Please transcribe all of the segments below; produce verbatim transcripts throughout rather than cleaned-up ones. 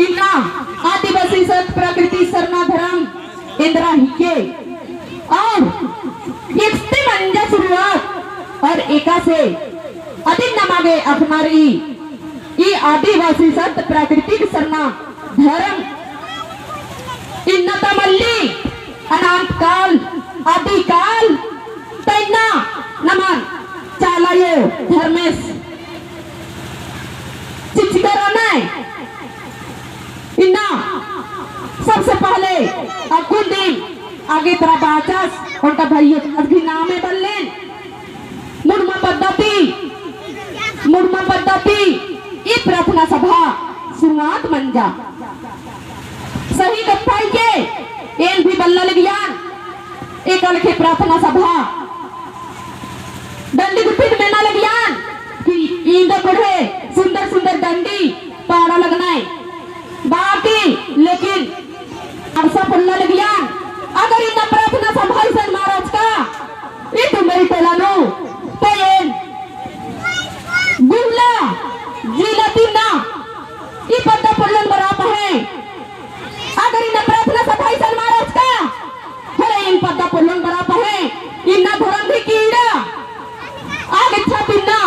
इन्ना आदिवासी सत प्रकृति सरना धरम एन्दरा हिके और एकते मंजा शुरुआत और एकासे अदिन नमा गे अख़ना रई ई आदिवासी सत प्राकृतिक सरना धरम इन्ना ता मल्ली अनंत काल आदि काल ता इन्ना नमन चाला आयो धर्मेस चिचकर अनय। इन्ना सबसे पहले अक्कुन दिम आगे तरा बाचस, ओन्टा भइयो अदगी नामे बल्लेन। मुड़मा पद्दा ती, मुड़मा पद्दा ती ई प्रार्थना सभा शुरुआत मंजा। सही कत्था हिके, एन भी बल्ला लगियान, एका लेखे प्रार्थना सभा डंडी गुट्ठिन मेना लगियान कि ईद पढ़े सुंदर सुंदर डंडी पाड़ा लगनय। बाकी लेकिन अरसा पोल्ला लगियान, अगर इन्ना प्रार्थना सभा इसन मल रहचका, ई डुमरी टोला नू, तो एन गुमला जिला ती इन्ना ई पद्दा पोल्लोन बरआ पहें। अगर इन्ना प्रार्थना सभा इसन मल रहचका, होले एन पद्दा पोल्लोन बरआ पहें, इन्ना धरम गही कीड़ा आगे छाप इन्ना।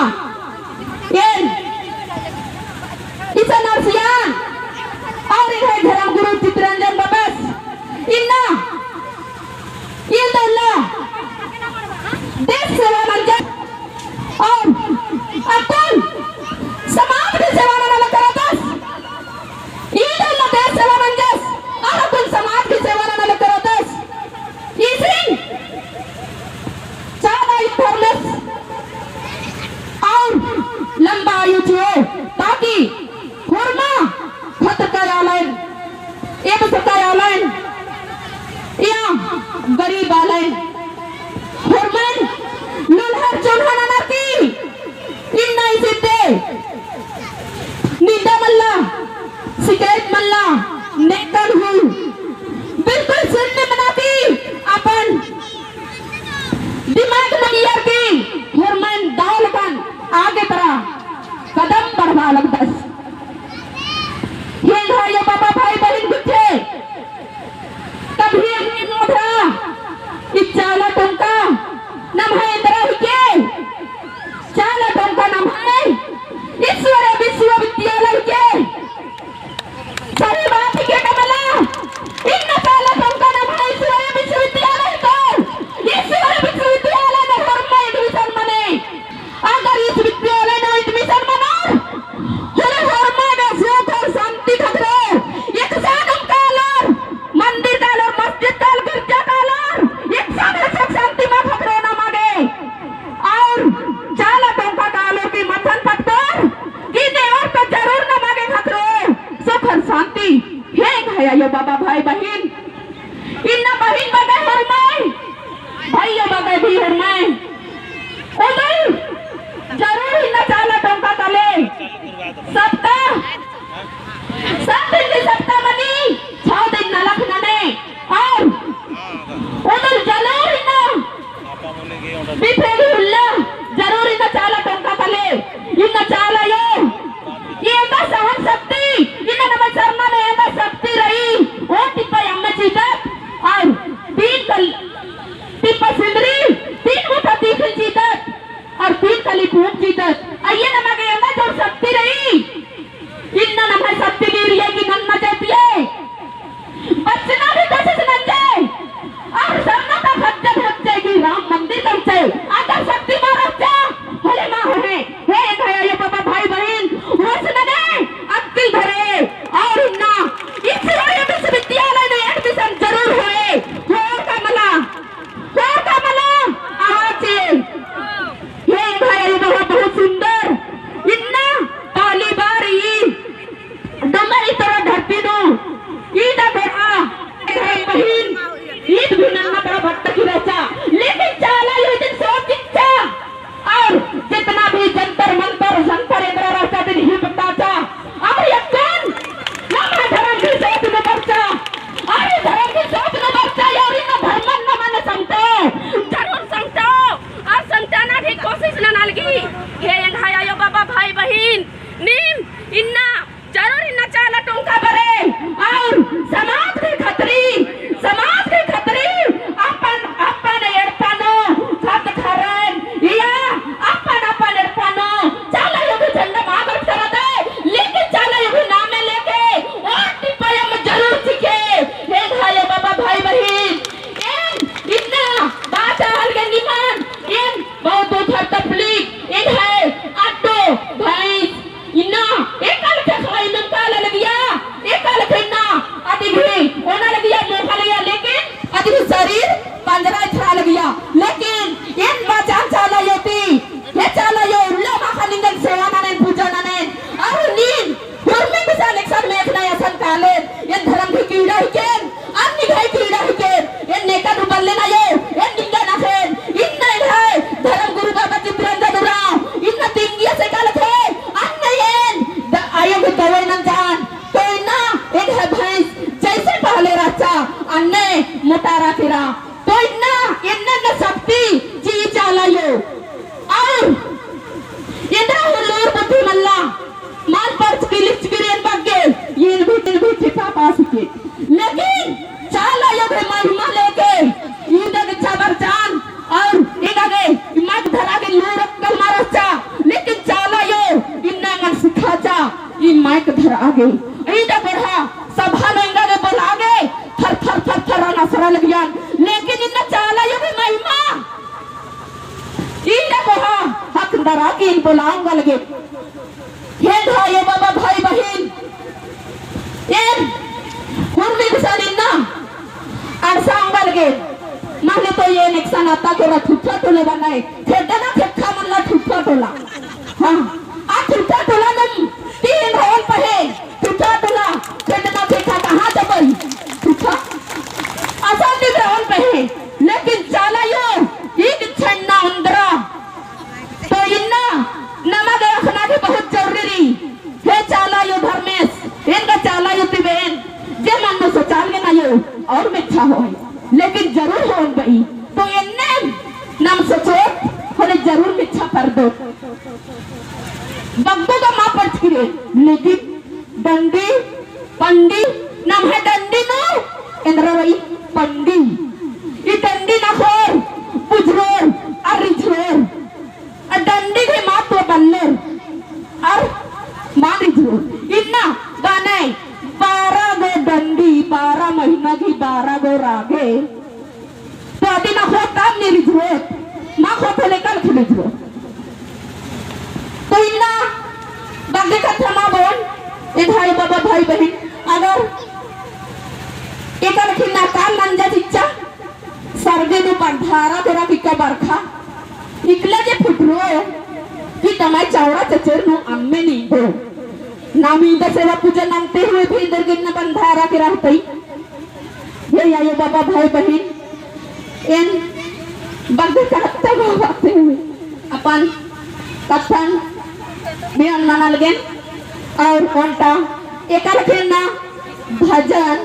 एन इसन अरसियान और एंग्है धरम गुरु चितरंजन बाबस इन्ना ईद उल्ला देश सेवा मंजस और अक्कुन समाज की सेवा नना लग करतस। ईद उल्ला देश सेवा मंजस और अक्कुन समाज की सेवा नना लग करतस। इसिन चाला आयो धर्मेस और लंबा आयु चिओ, ताकि होरमा खतरका आलयन, एबसरका आलयन, या गरीब आलयन, होरमन लुल्हर चोन्हा ननर की इन्ना इसिते निंदा मल्ला, शिकायत मल्ला, नेकन हूँ बिल्कुल सुन्न मना की अपन दिमाग नंजर की होरमन दव लेकन आगे तरा कदम बढ़बआ लगदस। हे एंग्है आयो बाबा भाई बहिन गुट्ठे, तब ही हमने मोधरा, ई चाला टोंका नम्है एन्दरा हिके, चाला टोंका नम्है ईश्वरीय विश्वविद्यालय हिके। सही बात हिके का मला? इन्ना चाला टोंका नम्है ईश्वरीय विश्वविद्यालय हिके, ईश्वरीय विश्वविद्यालय नू होरमा admission मनी। अगर ई विश्वविद्यालय नू admission मनोर, होले धरआ गे। इन्ना कोड़हा सभा नू एंगा गे बोलआ गे, थर थर थर थर अनसरा लगियन। लेकिन इन्ना चाला आयो गही महिमा, इन्ना कोहा हक दरा की एन बोलआ ओंगा लगे। हे धायो बाबा भाई बहिन, एन उर्मी गुसन इन्ना अनसा ओंगा लगे। महले तो एन एकसन आता कोरा ठुठा टोला बनाए, खेड्डा ना खेक्खा मल्ला ठुठा टोला। हाँ, आ ठुठा टोला नम तीन रओन पहें, ठुठा टोला, खेड्डा ना खेक्खा कहाँ जबई? ठुठा। असन दिम रओन पहें, लेकिन चाला आयो, ई छन्ना उन्दरा। तो इन्ना नमा गे अख़ना गे बहुत जरूरी रई। हे चाला आयो धर्मेस, एन गा चाला आयो तिबेन, जे मन में सोचाल गे ना आयो, और मिच्छा होय, लेकिन जरूर होन बई। तो एन्ने नम सोचोत, होले जरूर मिच्छा परदोत। बग्गो गा मा परचकी रई, लेकिन डंडी, पंडी, नम्है डंडी नू एन्दरा रई पंडी। ई डंडी नखोर, बुझरोर, अर रिझरोर। अर डंडी गही महत्व बल्लोर, अर मा रिझरोर। इन्ना बानय बारह गो डंडी, बारह महीना गही बारह गो रागे। तो अदिन अख़ोत तब नी रिझरोत, मा अख़ोत होले कल खिल रिझरोत। तो इन्ना बग्गे कत्था मा बओन, ए भाई बाबा भाई बहिन, अगर एकल खिन्ना काल नंजा चिच्चा, सरगे नू बग्गे धारा तेरा किक्का बरखा, इकला जे फुटरो, कि तमाय चावड़ा चचेर नू अम्मे नींदो। नाम इन्दा सेवा पूजा नन्ते हुए भी इन्दर गे इन्ना बग्गे धारा के रहतई। हे आयो बाबा भाई बहिन, एन बग्गे कत्था बाते हुए अपन कत्थन बियान नना लगेन। और ओन्टा एकल खिन्ना भजन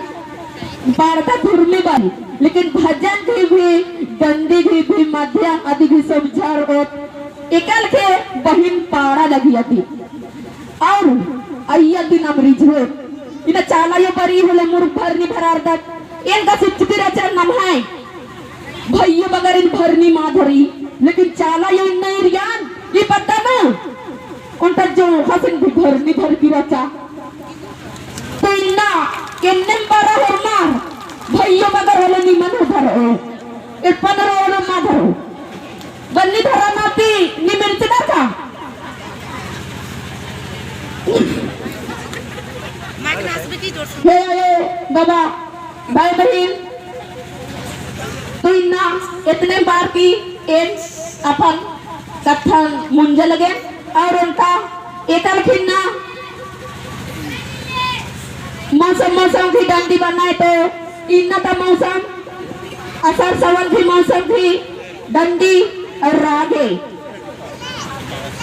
बरदा धुरमी बारी, लेकिन भजन गही भी, डंडी गही भी, मध्यम अदी गही सब झर ओत एकल गे बहिन पाड़ा लगी अदी। और अइय्या दिनम रिझरोत। इन्ना चाला आयो बारी होले मुरुख भरनी भरारदत। एन गा सिच्चकी रहचन नम्है भइयो बगरिन भरनी मा धरी। लेकिन चाला आयो इन्ना इरियान, ई पद्दा नू। ओन्टा जो हसन भी भरनी धरकी रहचा। तो इन्ना एन्नेम बारा होरमर, भइयो बगर होले निमन हो धरो। एड़पा नू रओ होले मा धरो। बन्नी धरा नाती नी मिर्चना का। हे, हे, बाबा, भाई बहिन, तो इन्ना एतने बार की एन अपन कत्थन मुंजा लगेन और ओन्टा एकल खिन्ना मौसम, मौसम की डंडी बनाए तो इन्ना ता मौसम, असर सवन की मौसम की डंडी और रागे।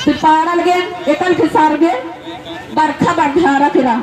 तो पाड़ा लगे, एकल के सार गे, बरखा बग्गे धारा केरा।